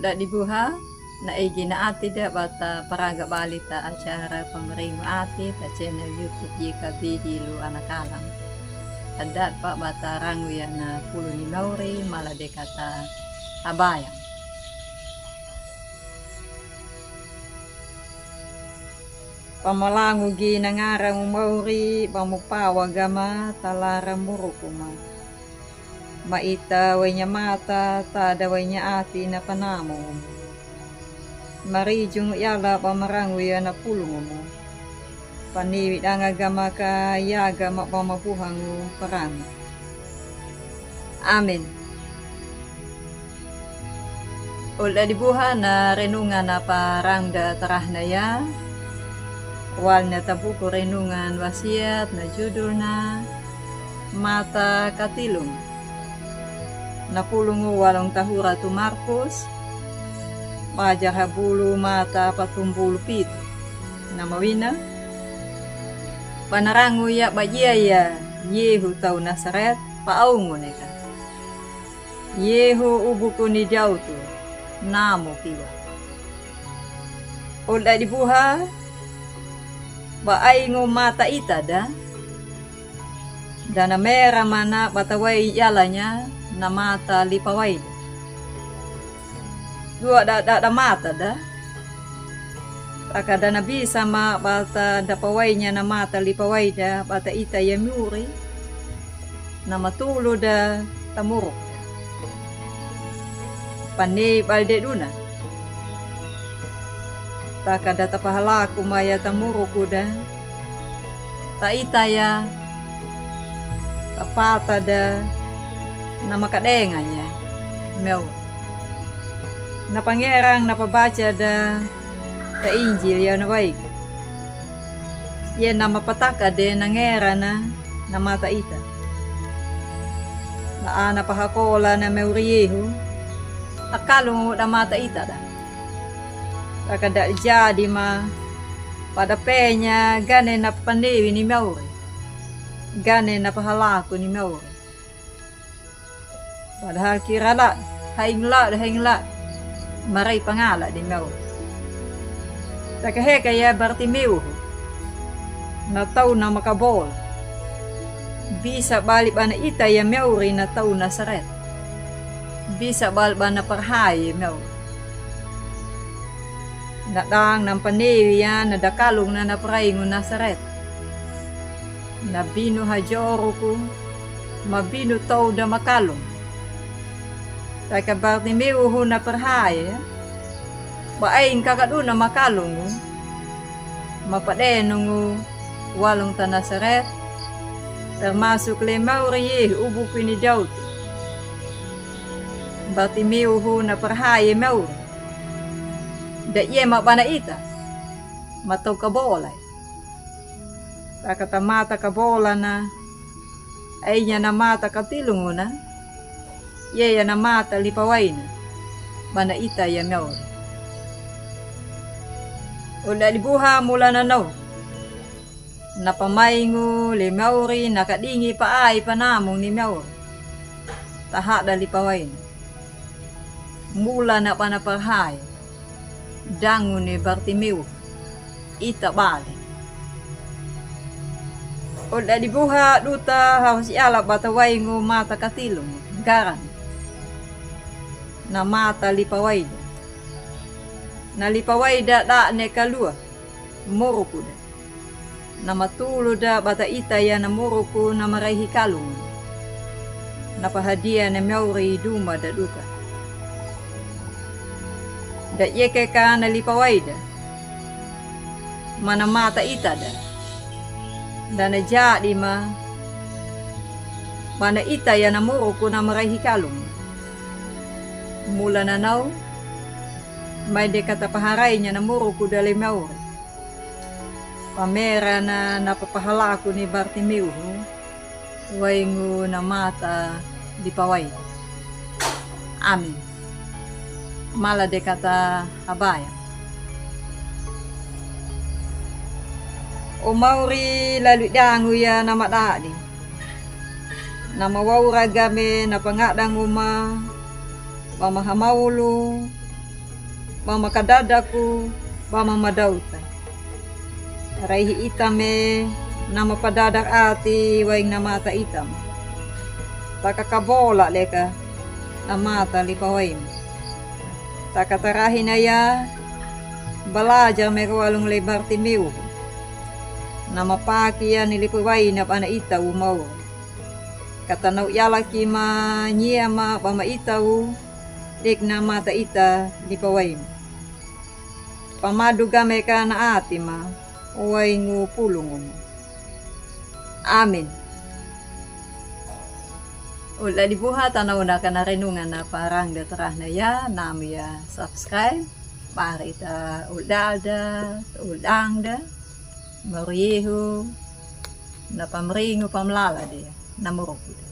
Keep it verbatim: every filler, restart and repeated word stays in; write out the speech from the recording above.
Dadi buha, na egi na ati da bata paraga bali ta acara pamaringu ati ta channel YouTube Y K B di Lu Anakalam. Adat pa bata rangu ya na pulu ni mauri mala de kata abaya. Pamalangu gi na ngarangu mauri ba mo pawa gama talara muruku ma. Ma ita wainya mata tada wainya ati na panamu. Marijungu yala ba marangu ya na pulungu mo. Paniwi danga gama ka yaga ma ba mabuhangu parangu. Amin. Ol dadi buha na renungan na parang da tarahna ya. Wal na tabuku renungan wasiat na judul na Mata Katilung. Na pulungu walong tahura tu Markus. Baja habulu mata patumbulu pitu. Na mawina. Banarangu ya bajiaya Yehu tau Nasaret pa aungu neka. Yehu ubuku ni diau tu, namo kiwa. Ol dadi buha, ba aingu mata ita da. Da na mera mana bata wai yalanya na mata lipa wai da. Dua da, da, da mata da. Taka da na bisa ma bata da pawainya na mata lipa wai da bata ita ya miuri. Na matulu da tamuruk. Pane bal de duna. Taka da tapahalaku ma ya tamuruku da. Ta ita ya. Tapata da. Na makadenganya. Meu. Na pangerang na pabaca da. Ta Injil ya na baik. Ye na mapataka de na ngera na, na mata ita. Na a na pahakola na meuri Yehu. Akalungu da mata ita da. Taka da jadi ma. Pada penya gane na panewi ni meuri. Gane na pahalaku ni meuri. Padahal kira la, haing la, haing la. Marai pangala di meu. Taka heka ya Bartimeu. Na tau na makabola. Bisa bali bana ita ya meuri na tau Nasaret. Bisa bali bana parhai meuri. Na dang na mpanewi ya na dakalung na na praingu Nasaret. Na binu hajoruku, ma binu tau da makalung. Taka Bartimeu hu na parhai ya. Ba aing kakadu na makalungu. Ma padenungu walung ta Nasaret. Termasuk le meuri ye ubuku ini Daud. Bartimeu hu na parhai meuri. Da ye ma bana ita. Ma tau kabola. Taka ta mata kabola na. Ainya na mata katilungu na. Ye ya na mata lipawaina. Bana ita ya meuri. Ol dadi buha mula na nau. Na pamaingu le meuri na kadingi pa ai panamung ni meuri. Tahada lipawaina. Mula na bana parhai. Dangu ni Bartimeu. Ita bale. Ol dadi buha duta harus yala bata waingu mata katilung. Garan. Na mata lipawaida. Na lipawaida da ne kalua. Muruku da. Na matulu da bata ita ya na muruku na maraihi kalung. Na pahadia na meuri duma da duta. Da yeke ka na lipawaida. Mana mata ita da. Da na jadi ma. Mana ita ya na muruku na maraihi kalung. Mula na nau. Mai de kata paharainya na muruku da le meuri. Pamera na, na papahalaku ni Bartimeu hu. Waingu na mata lipawaida. Amin. Mala de kata habaya. O mauri lalu dangu ya na madadi. Na mawaura game na pangadangu ma. Ba mahamaulu. ba ma kadadaku ba ma madauta. Raihi ita me na ma padadar ati waing na mata ita ma. Taka kabola leka na mata lipa waima. Taka tarahi na ya balajar me ko walung lei Bartimeu. Na ma paki ya ni lipa waina ba na ita u mau. Kata nau yalaki ma nyia ma ba ma ita u dek na mata ita lipa waima. Pamadu game ka na ati ma waingu pulungu ma. Amin. Ulda di buha tana una ka na renungan na parang da terah na ya nam ya subscribe. Pari ta ulda da ulda da. Morihu na pamringu pamlala de na moroku da.